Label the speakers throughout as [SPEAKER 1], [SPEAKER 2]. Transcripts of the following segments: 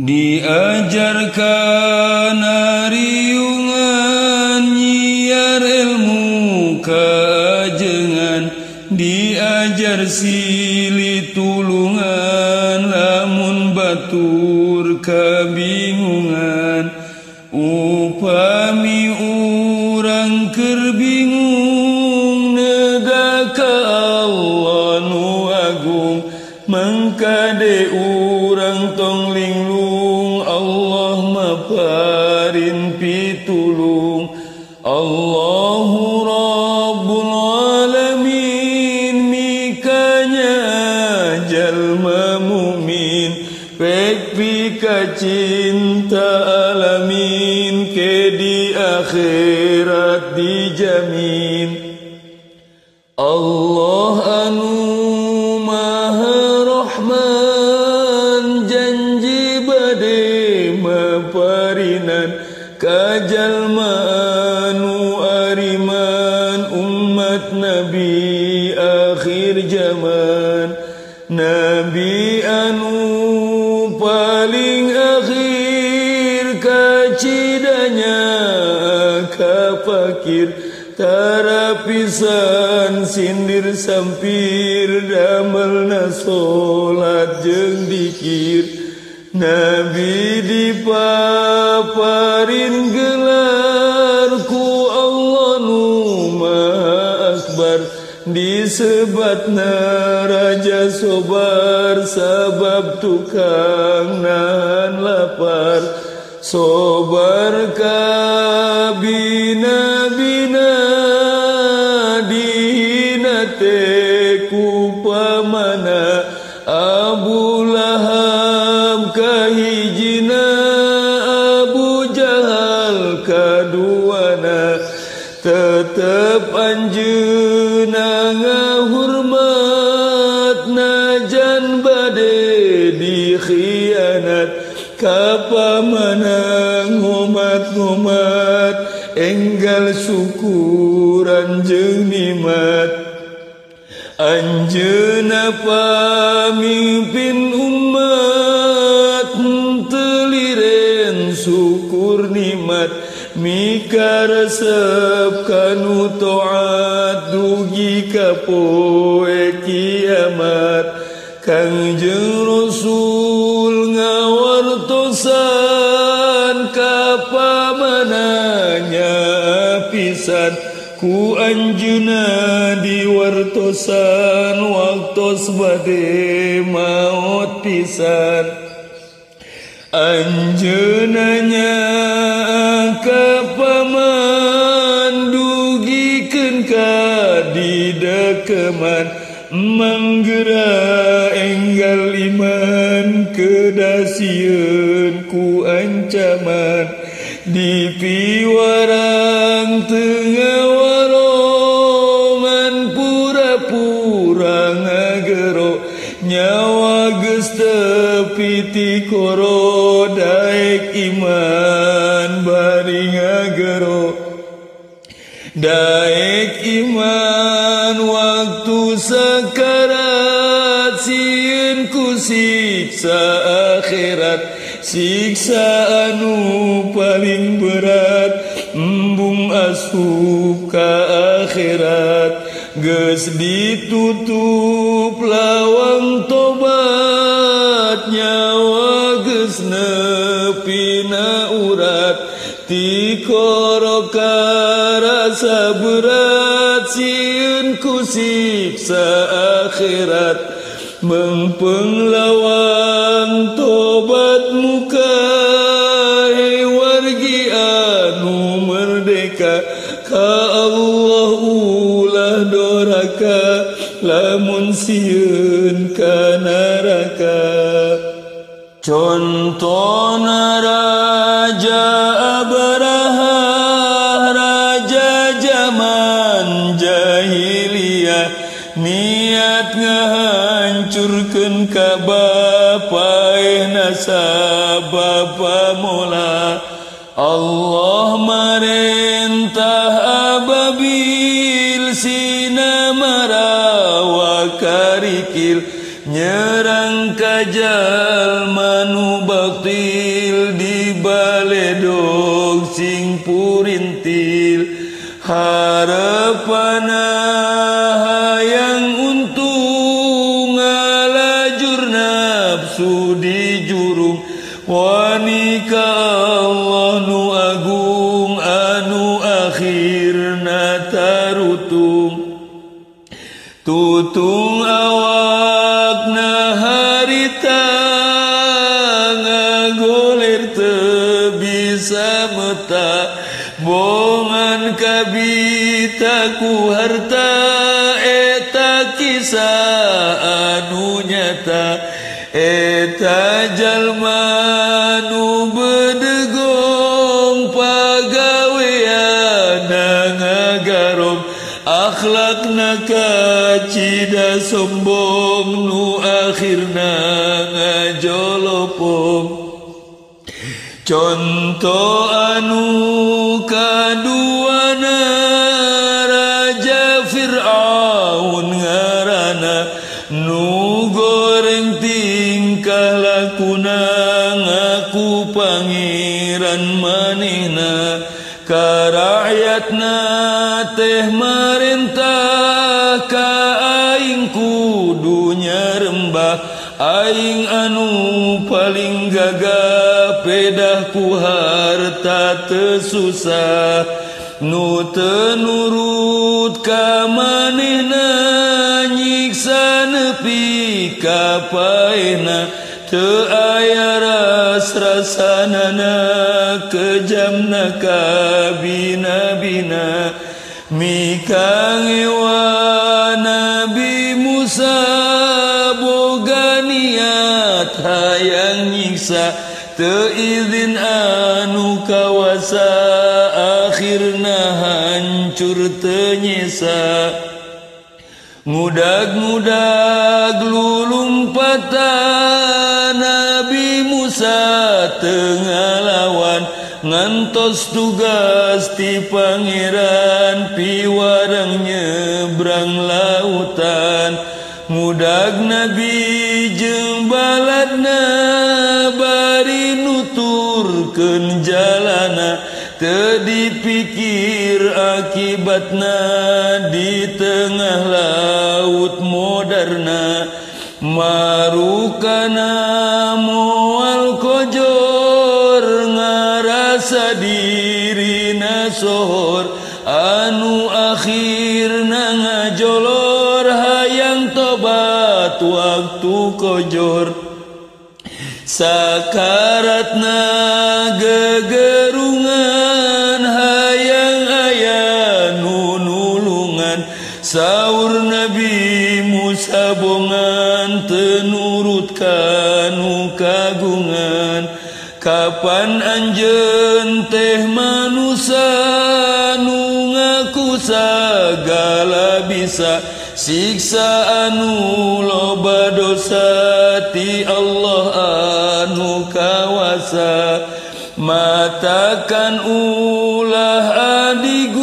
[SPEAKER 1] Diajarkan riungan nyiar ilmu kajengan, diajar silih tulungan lamun batur kabingungan. Upami urang keur bingung nega ka Allah nu agung, mangkade urang tong linglung, Allah maparin pitulung. Allahu Rabbul Alamin mikanya jalma mukmin, pek pika cinta alamin, ke di akhirat dijamin. Allah anu Maha Rahman janji bade maparinan ka jalma anu ariman, umat Nabi akhir zaman. Nabi anu paling akhir kacidanya ka fakir, tarapisan sindir sampir, damelna salat jeung dikir. Nabi dipaparin gelar ku Allah nu Maha Akbar, disebatna raja sobar sabab tukang nahan lapar. Sobar ka bina-bina dihina teh ku pamana, Abu Lahab kahijina, Abu Jahal kaduana. Tetep anjeunna ngahurmat najan bade dikhianat, ka pamana ngomat-ngomat enggal syukuran jeung nikmat. Anjeunna pamimpin umat teu liren syukur nikmat, mika resep kanu taat dugi ka poe kiamat. Kangjeng Rasul ngawartosan ka pamananya pisan, ku anjeunna diwartosan waktos bade maot pisan. Anjeunna nya ka paman dugikeun ka didekeman, manggera enggal iman kedasieun ku ancaman. Di piwarang tengah warongan pura-pura ngagero, nyawa geus tepi ti koro daek iman bari ngagero. Daek iman waktu sakarat, sieun ku siksa akhirat, siksa anu paling berat, embung asup ka akhirat. Geus ditutup lawang tobat, nyawa geus nepi na urat, tikoro karasa berat, sieun ku siksa akhirat. Mengpeng lawang tobat muka, he wargi anu merdeka, ka Allah ulah doraka, lamun sieun ka neraka. Contona Raja Abraha, raja zaman jahiliyah, niat ngahancurkeun Ka'bah, paehna sabab pamola. Allah marentah ababil sina marawa karikil, nyerang ka jalma nu bakti. Harepana hayang untung ngalajur nafsu di jurung. Wani ka Allah nu agung anu akhirna tarutung. Tutung awakna harita ngagoler teu bisa meta. Bongan kabita ku harta eta kisah anu nyata. Eta jalma nu bedegong pagaweanna ngagarong. Akhlakna kacida sombong nu akhirna ngajolopong. Contoh anu kaduana Raja Fir'aun ngaranna. Nu goreng tingkah lakuna ngaku pangeran manehna. Ka rakyatna teh marentah ka aing kudu nyarembah. Aing anu paling gagah pedah ku harta teu susah. Nu teu nurut ka manehna nyiksa nepi ka paehna. Teu aya ras-rasanana kejamna ka bina-bina. Mikangewa Nabi Musa boga niat hayang nyiksa. Teu izin anu kawasa akhirna hancur teu nyesa. Ngudag-ngudag lulumpatan Nabi Musa teu ngalawan. Ngantos tugas ti pangeran piwarang nyebrang lautan. Ngudag Nabi jeung baladna bari nuturkeun jalana. Teu dipikir akibatna di tengah laut moderna. Marukana moal kojor ngarasa dirina sohor. Anu akhirna ngajolor hayang tobat waktu kojor. Sakaratna gegerungan hayang aya nu nulungan. Saur Nabi Musa bongan teu nurut kanu kagungan. Kapan anjeun teh manusa nu ngaku sagala bisa. Siksa anu loba dosa ti Allah anu kawasa. Matakan ulah adigum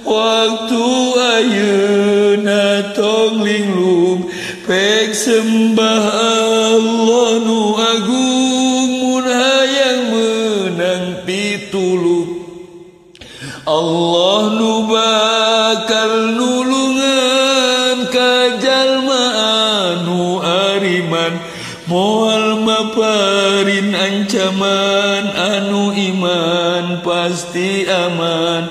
[SPEAKER 1] waktu ayeuna tong linglung. Pek sembah Allah nu agung mun hayang meunang pitulung. Allah nu bakal nulungan ka jalma anu ariman. Moal maparin ancaman anu iman pasti aman.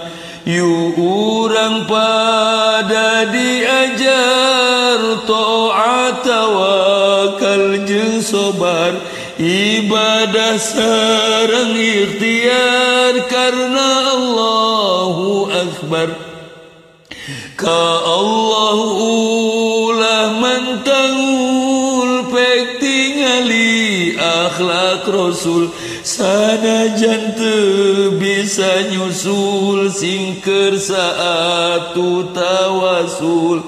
[SPEAKER 1] Yu urang pada diajar taat tawakal jeung sobar. Ibadah sareng ikhtiar karena Allahu Akbar. Ka Allah ulah mantangul pek tingali akhlak Rasul. Sanajan teu bisa nyusul singker saatu tawasul.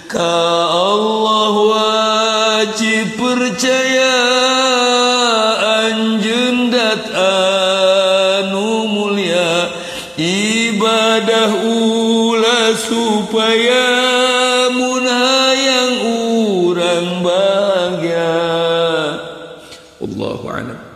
[SPEAKER 1] Ka Allah wajib percaya anjeun dat anu mulia. Ibadah ulah supaya mun hayang urang bahagia.
[SPEAKER 2] Wallahu a'lam.